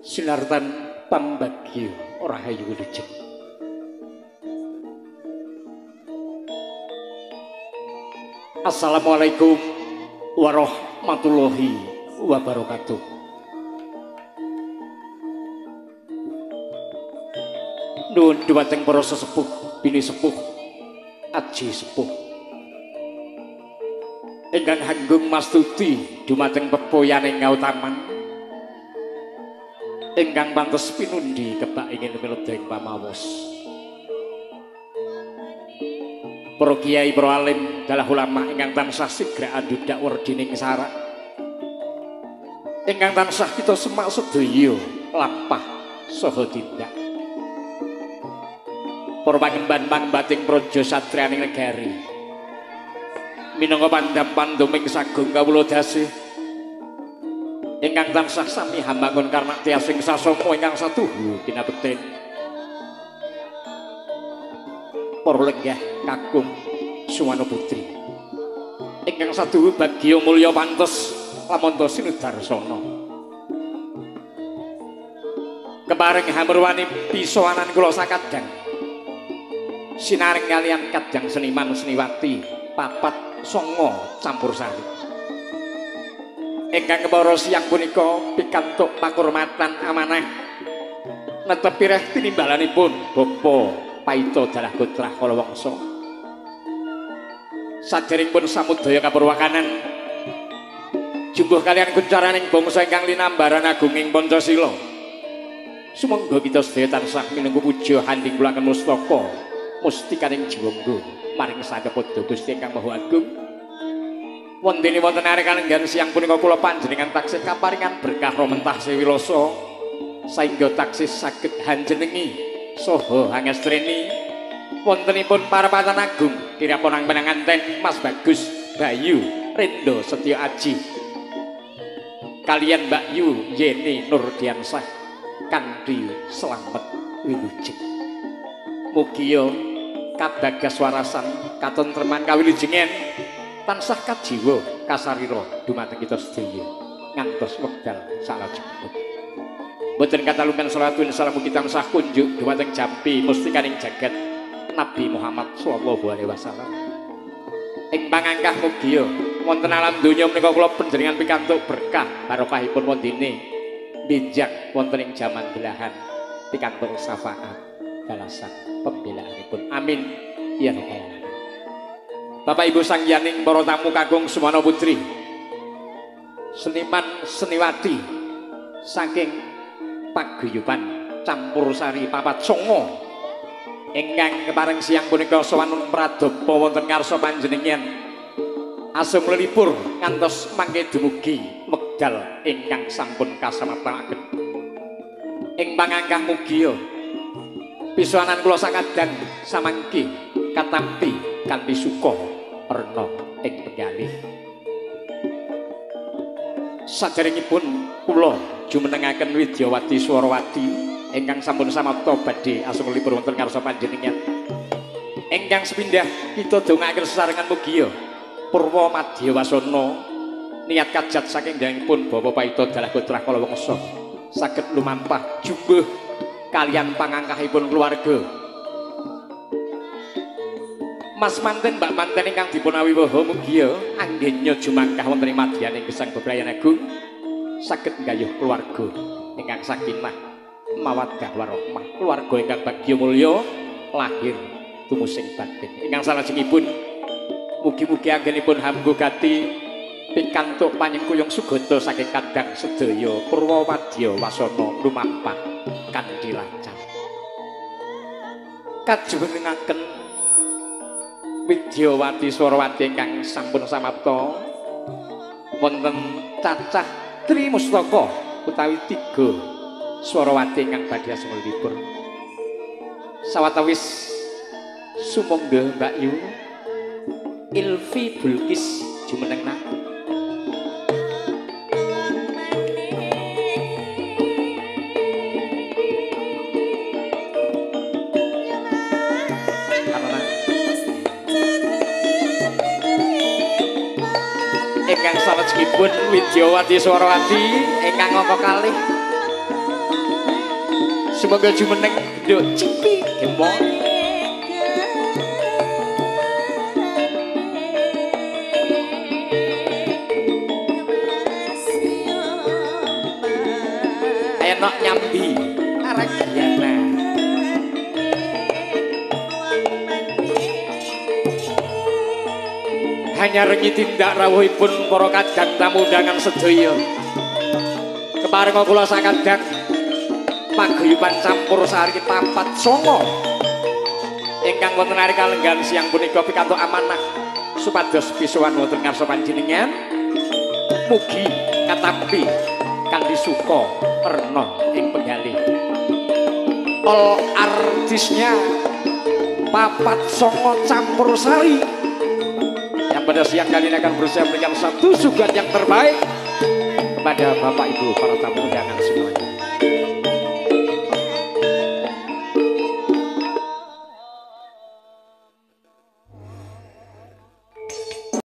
Sinartan pambagya rahayu wilujeng. Assalamualaikum warahmatullahi wabarakatuh. Nuwun dhumateng para sesepuh, bini sepuh, aji sepuh ingkang hanggung mastuti dumateng pepoyaning ngautaman ingkang pantes pinundi kebak ingin miledha ing pamawos. Para kiai, para alim, dalah ulama ingkang tansah sigra andhudhak werdining sarak ingkang tansah kita semak sedaya lampah saha tindak. Para pangemban pangbating praja satriyaning negari minangka pandham panduming sagung kawula dasih ingkang tansah sami hambangun karma tiasing sasama ingkang satuhu kinabekten. Para lenggah kakung suwana putri ingkang satuhu bagya mulya pantes lamonto sinudarsana. Kepareng hamurwani pisowanan kula sakadang sinaring kalian kadang seniman seniwati papat songo campur sari ingkang kepara siang punika pikantuk pakurmatan amanah netepi reh tinimbalanipun Bapa Paito Dalah Gotrah Kalawangsa. Saderengipun samudaya kapurwakanan jumbuh kalian kuncaraning bangsa ingkang linambaran agunging Pancasila. Sumangga kita sedaya tansah minangka puja handing kulaken mustaka mustikaning jiwangga maring sang kepada Gusti ingkang Maha Agung. Wondene wonten arek kalenggan siang punika kula panjenengan taksih kaparingan berkah romentah sewilasa saengga taksih saged hanjenengi saha hangestreni wontenipun parapatan agung kirapun penganten Mas Bagus Bayu Rendo Setyo Aji kalian Mbak Yu Yeni Nurdiansah kanthi slamet wilujeng. Mugia kabagas warasan katentreman kawilujengen tansah kajiwa kasarira dumateng kita sedaya ngantos wekdal salajengipun. Boten katalungan salatun salam mugi tansah kunjuk dumateng jampi mustikaning jagat Nabi Muhammad sallallahu alaihi wasallam. Ing pangangkah mugia wonten alam donya menika kula panjenengan pikantuk berkah barokahipun wondene benjang wonten ing jaman belahan pikantuk syafaat balasan pembelaanipun. Amin ya rabbal alamin. Bapak Ibu sangyaning para tamu kakung sumana putri, seniman seniwati saking paguyuban campur sari papat songo ingkang kepareng siang punika sowan pradapa wonten ngarsa panjenengan asung lelipur ngantos mangke dumugi wekdal ingkang sampun kasamaptakaken. Ing pangangkah mugia pisowanan kula sakadang samangke katampi kanthi suka rena ing penggalih. Saderengipun kula jumenengaken Widyawati Swarawati ingkang sampun samapta badhe asung lipur wonten ngarsa panjenengan. Ingkang sepindah kita dongaaken sesarengan mugia purwa madya wasana niat kajat saking dayangipun Bapak Paito Dalah Gotrah Kalawangsa saged lumampah jumbuh kalian pangangkahipun keluarga. Mas manten Mbak manten ingkang dipun awiwaha mugia anggenya jumangkah wonten ing madyaning gesang bebrayan agung saged nggayuh keluarga ingkang sakinah mawaddah warahmah, keluarga ingkang bagya mulya lahir tumusing batin. Ingkang salajengipun mugi-mugi anggenipun hamgo gati pikantuk panyengkuyung suganda saking kadang sedaya purwa wadya wasana lumampah kanthi lancar. Kajumenengaken Widyawati Swarawati ingkang sampun samapta wonten cacah tri mustaka utawi tiga swarawati ingkang badhe asung libur. Sawetawis sumangga Mbak Yu Ilvi Bulkis jumenengna. Ingkang salajengipun Widyawati Swarawati ingkang angka kalih Semoga jumeneng genduk cipi gembong. Enok nyambi Aragiana. Hanya rengi tindak rawuhipun para kadang tamu undangan sedaya. Keparenga kula sakadang paguyuban campur sari papat songo ingkang wonten ari kalenggan siang punika pikantuk amanah supados pisuwan wonten ngarsa panjenengan mugi katampi kanthi suka erna ing penggalih. All artisnya papat songo campur sari yang pada siang kali ini akan berusaha memberikan satu suguhan yang terbaik kepada Bapak Ibu para tamu undangan semuanya.